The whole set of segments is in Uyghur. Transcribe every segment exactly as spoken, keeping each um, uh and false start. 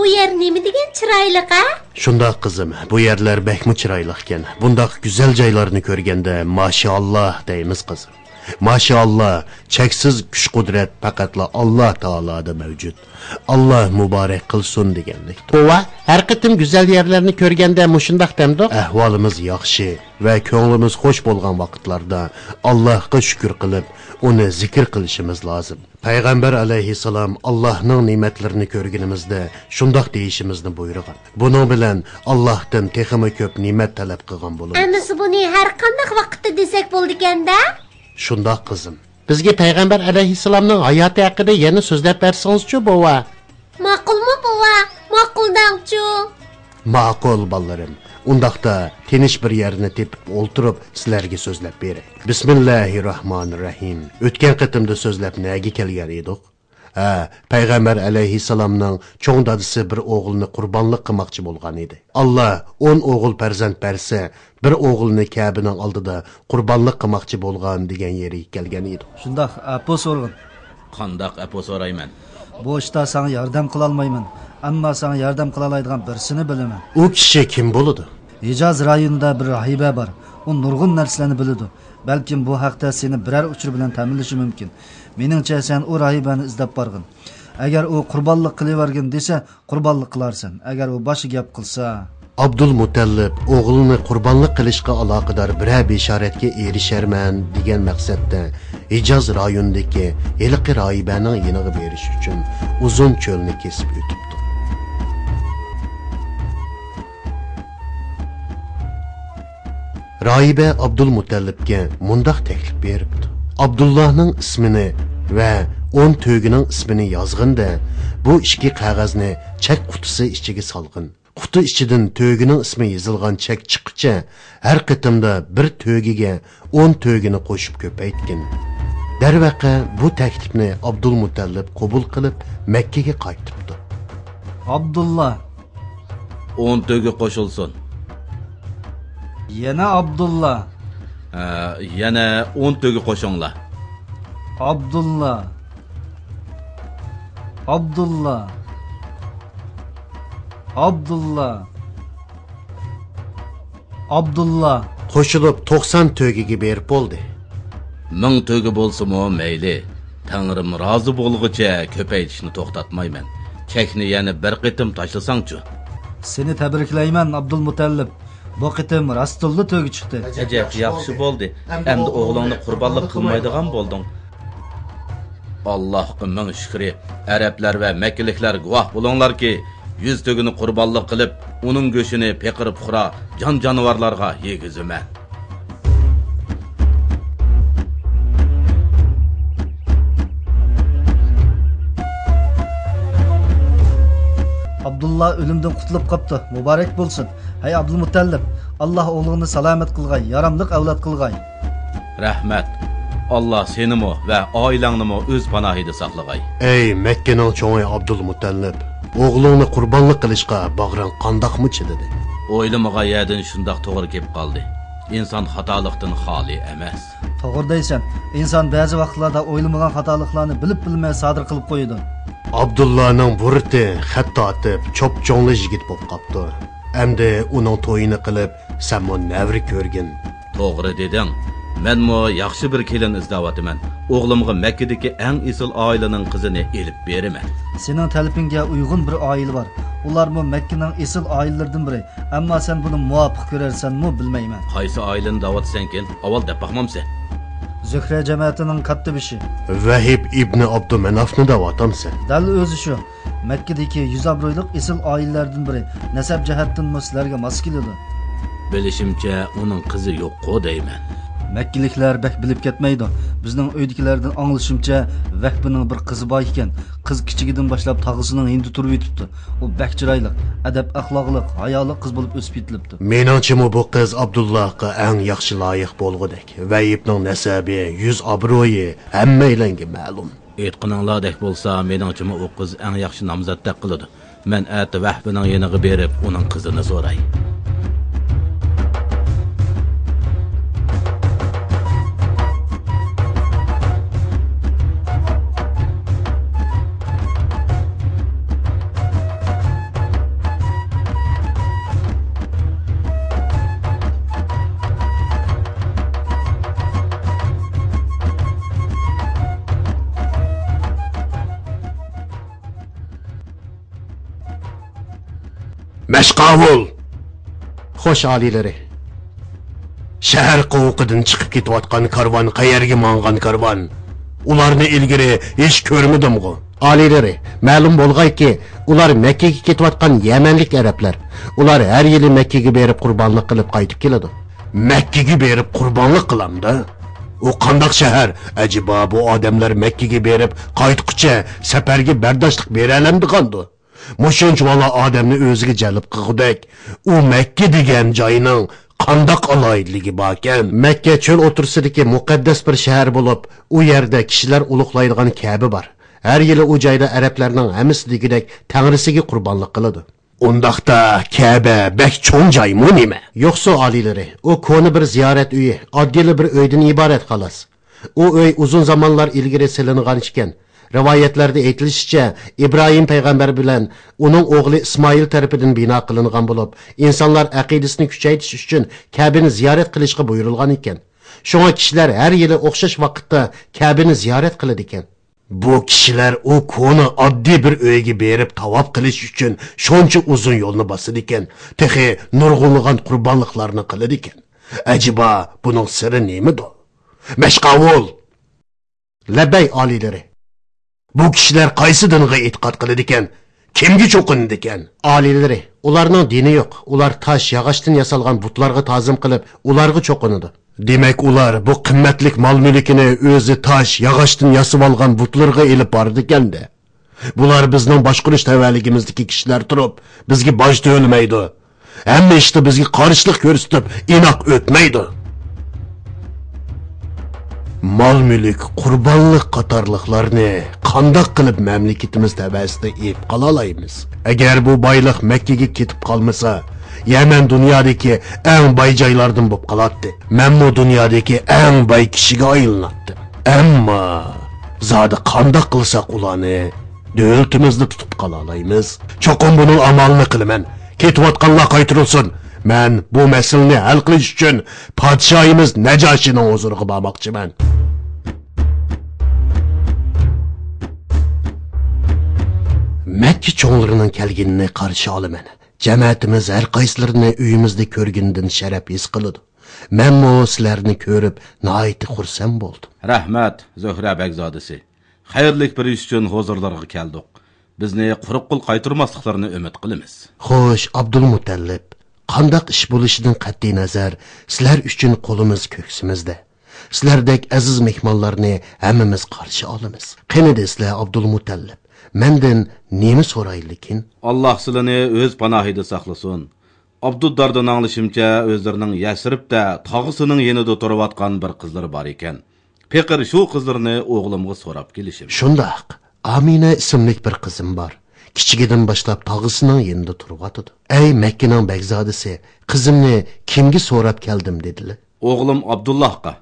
بۇ يەر نېمە دېگەن چىرايلىق، ھە؟ شۇنداق، قىزىم، بۇ يەرلەر بەكمۇ چىرايلىقكەن. بۇنداق گۈزەل جايلارنى كۆرگەندە، ماشائاللا دەيمىز، قىزىم. ماشائاللا، چەكسىز كۈچ-قۇدرەت پەقەتلا ئاللا تائالادا مەۋجۇت. ئاللا مۇبارەك قىلسۇن دېگەنلىكتۇر. بوۋا، ھەر قېتىم گۈزەل يەرلەرنى كۆرگەندە مۇشۇنداق دەمدۇق؟ ئەھۋالىمىز ياخشى ۋە كۆڭلىمىز خوش بولغان ۋاقىتلاردا ئاللاھقا شۈكۈر قىلىپ، ئۇنى زىكىر قىلىشىمىز لازىم. پەيغەمبەر ئەلەيھىسسالام ئاللاھنىڭ نېمەتلىرىنى كۆرگىنىمىزدە شۇنداق دېيىشىمىزنى بۇيرۇغان. بۇنىڭ بىلەن ئاللاھتىن تېخىمۇ كۆپ نېمەت تەلەپ قىلغان بولىمىز. ئەمىسە بۇنى ھەر قانداق ۋاقىتتا دېسەك بولىدىكەن-دە؟ شۇنداق، قىزىم. بىزگە پەيغەمبەر ئەلەيھىسسالامنىڭ ھاياتى ھەققىدە يەنە سۆزلەپ بەرسىڭىزچۇ، بوۋا؟ ماقۇلمۇ، بوۋا؟ ماقۇل دەڭچۇ. ماقۇل، بالىلىرىم. ئۇنداقتا تىنچ بىر يەرنى تېپىپ ئولتۇرۇپ سىلەرگە سۆزلەپ بېرەي. بىسمىللاھىرراھمانىرراھىم. ئۆتكەن قېتىمدا سۆزلەپ نەگە كەلگەن ئىدۇق؟ ھە، پەيغەمبەر ئەلەيھىسسالامنىڭ چوڭ دادىسى بىر ئوغۇلنى قۇربانلىق قىلماقچى بولغان ئىدى. ئاللا ئون ئوغۇل پەرزەنت بەرسە، بىر ئوغۇلنى كەبىنىڭ ئالدىدا قۇربانلىق قىلماقچى بولغان دېگەن يېرىگە كەلگەن ئىدۇق. شۇنداق، ئەپۇ سورىغىن. قانداق ئەپۇ سورايمەن؟ بۇ ئىشتا ساڭا ياردەم قىلالمايمەن، ئەمما ساڭا ياردەم قىلالايدىغان بىرسىنى بىلىمەن. ئۇ كىشى كىم بولىدۇ؟ ھىجاز رايونىدا بىر راھىبە بار. ئۇ نۇرغۇن نەرسىلەرنى بىلىدۇ. بەلكىم بۇ ھەقتە سېنى بىرەر ئۇچۇر بىلەن تەمىنلىشى مۇمكىن. مېنىڭچە، سەن ئۇ راھىبەنى ئىزدەپ بارغىن. ئەگەر ئۇ قۇربانلىق قىلىۋەرگىن دېسە، قۇربانلىق قىلارسەن. ئەگەر ئۇ باشقا گەپ قىلسا. ئابدۇلمۇتەللىپ ئوغلىنى قۇربانلىق قىلىشقا ئالاقىدار بىرەر بېشارەتكە ئېرىشەرمەن دېگەن مەقسەتتە ھىجاز رايونىدىكى ھېلىقى راھىبەنىڭ يېنىغا بېرىش ئۈچۈن ئۇزۇن چۆلنى كېسىپ ئۆتۈپتۇ. راھىبە ئابدۇلمۇتەللىپكە مۇنداق تەكلىپ بېرىپتۇ: ئابدۇللانىڭ ئىسمىنى ۋە ئون تۆگىنىڭ ئىسمىنى يازغىندا، بۇ ئىككى قەغەزنى چەك قۇتىسى ئىچىگە سالغىن. قۇتى ئىچىدىن تۆگىنىڭ ئىسمى يېزىلغان چەك چىققىچە ھەر قېتىمدا بىر تۆگىگە ئون تۆگىنى قوشۇپ كۆپەيتكىن. دەرۋەقە، بۇ تەكلىپنى ئابدۇلمۇتەللىپ قوبۇل قىلىپ، مەككىگە قايتىپتۇ. ئابدۇللا. ئون تۆگە قوشۇلسۇن. يەنە ئابدۇللا. ھە، يەنە ئون تۆگە قوشۇڭلار. ئابدۇللا. ئابدۇللا. ئابدۇللا. ئابدۇللا. قوشۇلۇپ توقسان تۆگىگە بېرىپ بولدى. مىڭ تۆگە بولسىمۇ مەيلى، تەڭرىم رازى بولغۇچە كۆپەيتىشنى توختاتمايمەن. چەكنى يەنە بىر قېتىم تاشلىساڭچۇ؟ سېنى تەبرىكلەيمەن، ئابدۇلمۇتەللىپ. بۇ قېتىم راستتىنلا تۆگە چىقتى. ئەجەب ياخشى بولدى. ئەمدى ئوغلۇڭنى قۇربانلىق قىلمايدىغان بولدۇڭ. ئاللاھقا مىڭ شۈكرى. ئەرەبلەر ۋە مەككىلىكلەر گۇۋاھ بولۇڭلاركى، يۈز تۆگىنى قۇربانلىق قىلىپ، ئۇنىڭ گۆشىنى پېقىر-پۇقرا، جان-جانىۋارلارغا يېگۈزىمەن. ئابدۇللا ئۆلۈمدىن قۇتۇلۇپ قاپتۇ. مۇبارەك بولسۇن. ھەي ئابدۇلمۇتەللىپ، ئاللا ئوغلۇڭنى سالامەت قىلغاي، ياراملىق ئەۋلاد قىلغاي. رەھمەت. ئاللا سېنىمۇ ۋە ئائىلەڭنىمۇ ئۆز پاناھىدا ساقلىغاي. ئەي مەككىنىڭ چوڭى ئابدۇلمۇتەللىپ، ئوغلۇڭنى قۇربانلىق قىلىشقا باغرىڭ قانداقمۇ چىدىدى؟ ئويلىمىغان يەردىن شۇنداق توغرا كېلىپ قالدى. ئىنسان خاتالىقتىن خالىي ئەمەس. توغرا دەيسەن. ئىنسان بەزى ۋاقىتلاردا ئويلىمىغان خاتالىقلارنى بىلىپ بىلمەي سادىر قىلىپ قويىدۇ. ئابدۇللانىڭ بۇرۇتى خەت تارتىپ، چوپچوڭلا يىگىت بولۇپ قاپتۇ. ئەمدى ئۇنىڭ تويىنى قىلىپ، سەنمۇ نەۋرە كۆرگىن. توغرا دېدىڭ. مەنمۇ ياخشى بىر كېلىن ئىزدەۋاتىمەن. ئوغلۇمغا مەككىدىكى ئەڭ ئېسىل ئائىلىنىڭ قىزىنى ئېلىپ بېرىمەن. سېنىڭ تەلىپىڭگە ئۇيغۇن بىر ئائىلە بار. ئۇلارمۇ مەككىنىڭ ئېسىل ئائىلىلىرىدىن بىرى. ئەمما سەن بۇنى مۇۋاپىق كۆرەرسەنمۇ بىلمەيمەن. قايسى ئائىلىنى دەۋاتىسەنكىن؟ ئاۋۋال دەپ باقمامسەن؟ زۆھرە جەمەتىنىڭ كاتتىبېشى. ۋەھىب ئىبنى ئابدۇمەنافنى دەۋاتامسەن؟ دەل ئۆزى شۇ. مەككىدىكى يۈز ئابرۇيلۇق ئېسىل ئائىلىلەردىن بىرى. نەسەب جەھەتتىنمۇ سىلەرگە ماس كېلىدۇ. بىلىشىمچە، ئۇنىڭ قىزى يوققۇ دەيمەن. مەككىلىكلەر بەك بىلىپ كەتمەيدۇ. بىزنىڭ ئۆيدىكىلەردىن ئاڭلىشىمچە، ۋەھبىنىڭ بىر قىزى بار ئىكەن. قىز كىچىكىدىن باشلاپ تاغىسىنىڭ يېنىدا تۇرۇۋېتىپتۇ. ئۇ بەك چىرايلىق، ئەدەپ-ئەخلاقلىق، ھايالىق قىز بولۇپ ئۆسۈپ يېتىلىپتۇ. مېنىڭچىمۇ بۇ قىز ئابدۇللاغا ئەڭ ياخشى لايىق بولغۇدەك. ۋەھىبنىڭ نەسەبى، يۈز ئابرۇيى ھەممەيلەنگە مەلۇم. ئېيتقىنىڭلاردەك بولسا، مېنىڭچىمۇ ئۇ قىز ئەڭ ياخشى نامزاتتەك قىلىدۇ. مەن ئەتە ۋەھبىنىڭ يېنىغا بېرىپ، ئۇنىڭ قىزىنى سوراي. بەشقاۋۇل! خوش، ئالىيلىرى. شەھەر قوۋۇقىدىن چىقىپ كېتىۋاتقان كارۋان قەيەرگە ماڭغان كارۋان؟ ئۇلارنى ئىلگىرى ھېچ كۆرمىدىمغۇ؟ ئالىيلىرى، مەلۇم بولغايكى، ئۇلار مەككىگە كېتىۋاتقان يەمەنلىك ئەرەبلەر. ئۇلار ھەر يىلى مەككىگە بېرىپ قۇربانلىق قىلىپ قايتىپ كېلىدۇ. مەككىگە بېرىپ قۇربانلىق قىلامدا؟ ئۇ قانداق شەھەر؟ ئەجەبا، بۇ ئادەملەر مەككىگە بېرىپ قايتقۇچە سەپەرگە بەرداشلىق بېرەلەمدىغاندۇ؟ مۇشۇنچىۋالا ئادەمنى ئۆزىگە جەلپ قىلغۇدەك، ئۇ مەككە دېگەن جاينىڭ قانداق ئالاھىدىلىكى باركەن؟ مەككە چۆل ئوتتۇرىسىدىكى مۇقەددەس بىر شەھەر بولۇپ، ئۇ يەردە كىشىلەر ئۇلۇغلايدىغان كەبە بار. ھەر يىلى ئۇ جايدا ئەرەبلەرنىڭ ھەممىسى دېگۈدەك تەڭرىسىگە قۇربانلىق قىلىدۇ. ئۇنداقتا كەبە بەك چوڭ جايمۇ نېمە؟ يوقسۇ، ئالىيلىرى، ئۇ كونا بىر زىيارەت ئۆيى، ئاددىيلا بىر ئۆيدىن ئىبارەت، خالاس. ئۇ ئۆي ئۇزۇن زامانلار ئىلگىرى سېلىنغان ئىكەن. رىۋايەتلەردە ئېيتىلىشىچە، ئىبراھىم پەيغەمبەر بىلەن ئۇنىڭ ئوغلى ئىسمائىل تەرىپىدىن بىنا قىلىنغان بولۇپ، ئىنسانلار ئەقىدىسىنى كۈچەيتىش ئۈچۈن كەبىنى زىيارەت قىلىشقا بۇيرۇلغان ئىكەن. شۇڭا كىشىلەر ھەر يىلى ئوخشاش ۋاقىتتا كەبىنى زىيارەت قىلىدىكەن. بۇ كىشىلەر ئۇ كونا ئاددىي بىر ئۆيگە بېرىپ تاۋاپ قىلىش ئۈچۈن شۇنچە ئۇزۇن يولنى باسىدىكەن، تېخى نۇرغۇنلىغان قۇربانلىقلارنى قىلىدىكەن. ئەجەبا، بۇنىڭ سىرى نېمىدۇ؟ مەشقاۋۇل! لەببەي، ئالىيلىرى. بۇ كىشىلەر قايسى دىنغا ئېتىقاد قىلىدىكەن؟ كىمگە چوقۇنىدىكەن؟ ئالىيلىرى، ئۇلارنىڭ دىنى يوق. ئۇلار تاش، ياغاچتىن ياسالغان بۇتلارغا تازىم قىلىپ، ئۇلارغا چوقۇنىدۇ. دېمەك، ئۇلار بۇ قىممەتلىك مال-مۈلكىنى ئۆزى تاش، ياغاچتىن ياسىۋالغان بۇتلىرىغا ئېلىپ بارىدىكەن-دە. بۇلار بىزنىڭ باشقۇرۇش تەۋەلىكىمىزدىكى كىشىلەر تۇرۇپ، بىزگە باج تۆلىمەيدۇ. ھەممە ئىشتا بىزگە قارشىلىق كۆرسىتىپ، ئىناق ئۆتمەيدۇ. مال-مۈلۈك، قۇربانلىق قاتارلىقلارنى قانداق قىلىپ مەملىكىتىمىز تەۋەسىدە ئېلىپ قالالايمىز؟ ئەگەر بۇ بايلىق مەككىگە كېتىپ قالمىسا، يەمەن دۇنيادىكى ئەڭ باي جايلاردىن بولۇپ قالاتتى. مەنمۇ دۇنيادىكى ئەڭ باي كىشىگە ئايلىناتتىم. ئەمما زادى قانداق قىلساق ئۇلارنى دۆلىتىمىزدە تۇتۇپ قالالايمىز؟ چوقۇم بۇنىڭ ئامالىنى قىلىمەن. كېتىۋاتقانلار قايتۇرۇلسۇن. مەن بۇ مەسىلىنى ھەل قىلىش ئۈچۈن پادىشاھىمىز نەجاشىنىڭ ھۇزۇرىغا بارماقچىمەن. مەككە چوڭلىرىنىڭ كەلگىنىنى قارشى ئالىمەن. جەمەتىمىز ھەر قايسىلىرىنى ئۆيىمىزدە كۆرگىنىدىن شەرەپ ھېس قىلىدۇ. مەنمۇ سىلەرنى كۆرۈپ ناھايىتى خۇرسەن بولدۇم. رەھمەت، زۆھرە بەگزادىسى. خەيرلىك بىر ئىش ئۈچۈن ھۇزۇرلىرىغا كەلدۇق. بىزنى قۇرۇق قول قايتۇرماسلىقلىرىنى ئۈمىد قىلىمىز. خوش، ئابدۇلمۇتەللىپ، قانداق ئىش بولۇشىدىن قەتئىينەزەر، سىلەر ئۈچۈن قولىمىز كۆكسىمىزدە. سىلەردەك ئەزىز مېھمانلارنى ھەممىمىز قارشى ئالىمىز. قېنى دېسىلە، ئابدۇلمۇتەللىپ، مەندىن نېمە سورايلىكىن؟ ئاللاھ سىلىنى ئۆز پاناھىدا ساقلىسۇن. ئابدۇدداردىن ئاڭلىشىمچە، ئۆزلىرىنىڭ يەسرىبتە تاغىسىنىڭ يېنىدا تۇرۇۋاتقان بىر قىزلىرى بار ئىكەن. پېقىر شۇ قىزلىرىنى ئوغلۇمغا سوراپ كېلىشىم. شۇنداق، ئامىنە ئىسىملىك بىر قىزىم بار. كىچىكىدىن باشلاپ تاغىسىنىڭ يېنىدا تۇرۇۋاتىدۇ. ئەي مەككىنىڭ بەگزادىسى، قىزىمنى كىمگە سوراپ كەلدىم دېدىلە؟ ئوغلۇم ئابدۇللاھقا.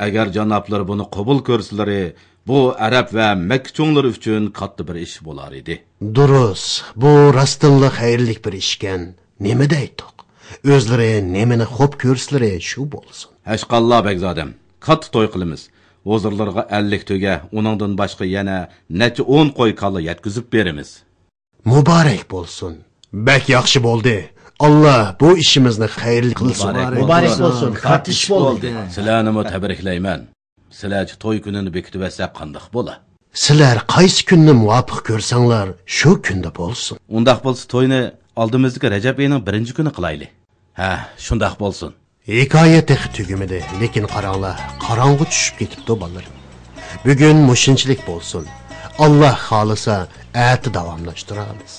ئەگەر جانابلىرى بۇنى قوبۇل كۆرسىلىرى، بۇ ئەرەب ۋە مەككە چوڭلىرى ئۈچۈن كاتتا بىر ئىش بولار ئىدى. دۇرۇس، بۇ راستتىنلا خەيرلىك بىر ئىشكەن. نېمە دەيتتۇق؟ ئۆزلىرى نېمىنى خوپ كۆرسىلىرى شۇ بولسۇن. ھەشقاللا بەگزادەم، كاتتا توي قىلىمىز. ھۇزۇرلىرىغا ئەللىك تۆگە، ئۇنىڭدىن باشقا يەنە نەچچە ئون قوي كاللا يەتكۈزۈپ بېرىمىز. مۇبارەك بولسۇن. بەك ياخشى بولدى. ئاللا بۇ ئىشىمىزنى خەيرلىك قىلسۇن. مۇبارەك بولسۇن. كاتتا ئىش بولدى. سىلەرنىمۇ تەبرىكلەيمەن. سىلەرچە توي كۈنىنى بېكىتىۋەتسەك قانداق بولا؟ سىلەر قايسى كۈننى مۇۋاپىق كۆرسەڭلار، شۇ كۈندە بولسۇن. ئۇنداق بولسا توينى ئالدىمىزدىكى رەجەپ ئېيىنىڭ بىرىنچى كۈنى قىلايلى. ھە، شۇنداق بولسۇن. ھېكايە تېخى تۈگىمىدى، لېكىن قاراڭلار، قاراڭغۇ چۈشۈپ كېتىپتۇ، بالىلىرىم. بۈگۈن مۇشۇنچىلىك بولسۇن. ئاللا خالىسا، ئەتە داۋاملاشتۇرارمىز.